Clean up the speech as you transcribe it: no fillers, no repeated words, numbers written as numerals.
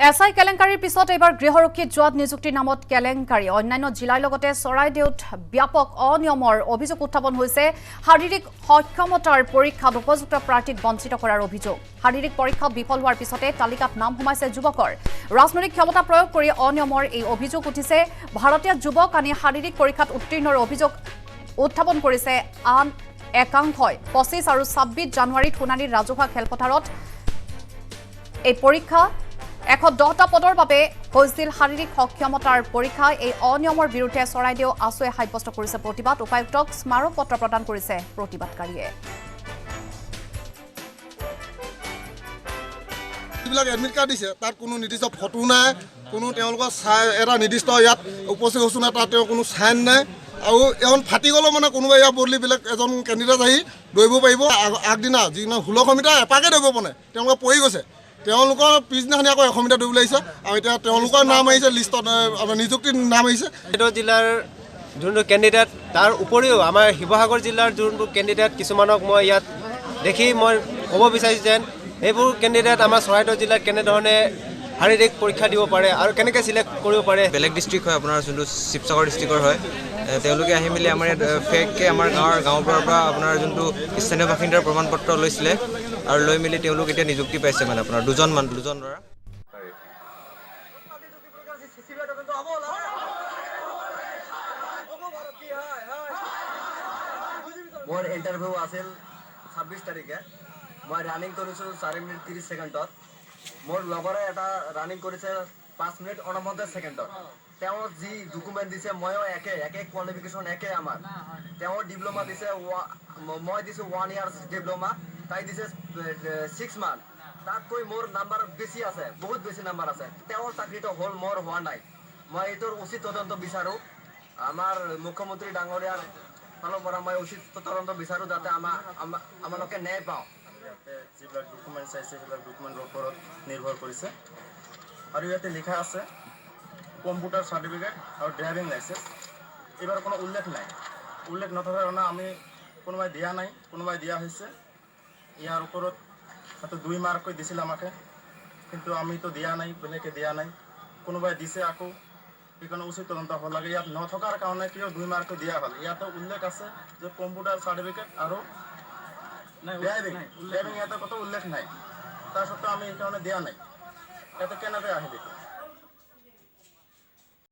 S I কেলেংকাৰীৰ পিছত এইবাৰ গৃহৰক্ষী জোৱাত নিযুক্তিৰ নামত কেলেংকাৰী। অন্যান্য জিলাৰ লগতে চৰাইদেউত ব্যাপক অনিয়মৰ অভিযোগ উত্থাপন হৈছে। শাৰীৰিক সক্ষমতাৰ পৰীক্ষাত উপযুক্ত প্ৰাৰ্থীক বঞ্চিত কৰাৰ অভিযোগ। শাৰীৰিক পৰীক্ষাত বিফল হোৱাৰ পিছতে তালিকাত নাম সোমাইছে যুৱকৰ। ৰাজনৈতিক ক্ষমতা প্ৰয়োগ কৰি অনিয়মৰ এই অভিযোগ উঠিছে। ভাৰতীয় যুৱক আনি শাৰীৰিক পৰীক্ষাত উত্তীৰ্ণৰ অভিযোগ উত্থাপন কৰিছে আন একাংশই। 25 আৰু 26 জানুৱাৰীত সোণাৰীৰ ৰাজহুৱা খেলপথাৰত এই পৰীক্ষা। 110টা পদৰ বাবে হৈছিল শাৰীৰিক সক্ষমতাৰ পৰীক্ষা। এই অনিয়মৰ বিৰুদ্ধে চৰাইদেউ আছুৱে সাব্যস্ত কৰিছে প্ৰতিবাদ। উপায়ুক্তক স্মাৰক পত্ৰ প্ৰদান কৰিছে প্ৰতিবাদকাৰীয়ে। যিবিলাক এডমিট কাৰ্ড দিছে তাত কোনো নিৰ্দিষ্ট ফটো নাই, কোনো তেওঁলোকৰ চাই এটা নিৰ্দিষ্ট ইয়াত উপস্থিত হৈছোঁ নাই, তাত তেওঁৰ কোনো চাইন নাই। আৰু এখন ফাটি গ'লেও মানে কোনোবাই ইয়াৰ বদলি বেলেগ এজন কেণ্ডিডেট আহি দৌৰিব পাৰিব। আগদিনা যিদিনা 1600 মিটাৰ এপাকে দৌৰিব পৰা নাই, তেওঁলোকে পৰি গৈছে। তেওঁলোকৰ পিছদিনাখনি আকৌ 100 মিটাৰ দৌৰিবলৈ আহিছে আৰু এতিয়া তেওঁলোকৰ নাম আহিছে লিষ্টত, আমাৰ নিযুক্তিৰ নাম আহিছে। চৰাইদেউ জিলাৰ যোনটো কেণ্ডিডেট, তাৰ উপৰিও আমাৰ শিৱসাগৰ জিলাৰ যোনবোৰ কেণ্ডিডেট কিছুমানক মই ইয়াত দেখি মই ক'ব বিচাৰিছোঁ যেন এইবোৰ কেণ্ডিডেট আমাৰ চৰাইদেউ জিলাত কেনেধৰণে শাৰীৰিক পৰীক্ষা দিব পাৰে আৰু কেনেকৈ চিলেক্ট কৰিব পাৰে। বেলেগ ডিষ্ট্ৰিক্ট হয়, আপোনাৰ যোনটো শিৱসাগৰ ডিষ্ট্ৰিক্টৰ হয়, তেওঁলোকে আহি মেলি আমাৰ ইয়াত ফেককৈ আমাৰ গাঁওবোৰৰ পৰা আপোনাৰ যোনটো স্থানীয় বাসিন্দাৰ প্ৰমাণ পত্ৰ লৈছিলে আৰু লৈ মেলি তেওঁলোক এতিয়া নিযুক্তি পাইছে, মানে আপোনাৰ দুজন ল'ৰা। মোৰ ইণ্টাৰভিউ আছিল 26 তাৰিখে। মই ৰানিং কৰিছোঁ 4 মিনিট 30 ছেকেণ্ডত। মোৰ লগৰে এটা ৰানিং কৰিছে 5 মিনিট 49 ছেকেণ্ডত। তেওঁ যি ডকুমেণ্ট দিছে ময়ো একে একে কোৱালিফিকেশ্যন একে আমাৰ। তেওঁ ডিপ্ল'মা দিছে, মই দিছোঁ 1 ইয়াৰ্ছ ডিপ্ল'মা, তাই দিছে 6 মান্থ। তাতকৈ মোৰ নাম্বাৰ বেছি আছে, বহুত বেছি নাম্বাৰ আছে। তেওঁৰ চাকৰিটো হ'ল, মোৰ হোৱা নাই। মই এইটোৰ উচিত তদন্ত বিচাৰোঁ। আমাৰ মুখ্যমন্ত্ৰী ডাঙৰীয়াৰ ফালৰ পৰা মই উচিত তদন্ত বিচাৰোঁ, যাতে আমালোকে ন্যায় পাওঁ। ইয়াতে যিবিলাক ডকুমেণ্টছ আহিছে সেইবিলাক ডকুমেণ্টৰ ওপৰত নিৰ্ভৰ কৰিছে। আৰু ইয়াতে লিখা আছে কম্পিউটাৰ চাৰ্টিফিকেট আৰু ড্ৰাইভিং লাইচেঞ্চ, এইবাৰ কোনো উল্লেখ নাই। উল্লেখ নথকাৰ কাৰণে আমি কোনোবাই দিয়া নাই, কোনোবাই দিয়া হৈছে। ইয়াৰ ওপৰত হয়তো 2 মাৰ্ককৈ দিছিল আমাকে, কিন্তু আমিতো দিয়া নাই, বেলেগে দিয়া নাই, কোনোবাই দিছে আকৌ। সেইকাৰণে উচিত তদন্ত হ'ব লাগে। ইয়াত নথকাৰ কাৰণে কিয় 2 মাৰ্ককৈ দিয়া হ'ল? ইয়াতে উল্লেখ আছে যে কম্পিউটাৰ চাৰ্টিফিকেট আৰু ড্ৰাইভিং, ইয়াতে ক'তো উল্লেখ নাই। তাৰ সত্ত্বেও আমি সেইকাৰণে দিয়া নাই। ইয়াতে কেনেকৈ আহিল এইটো?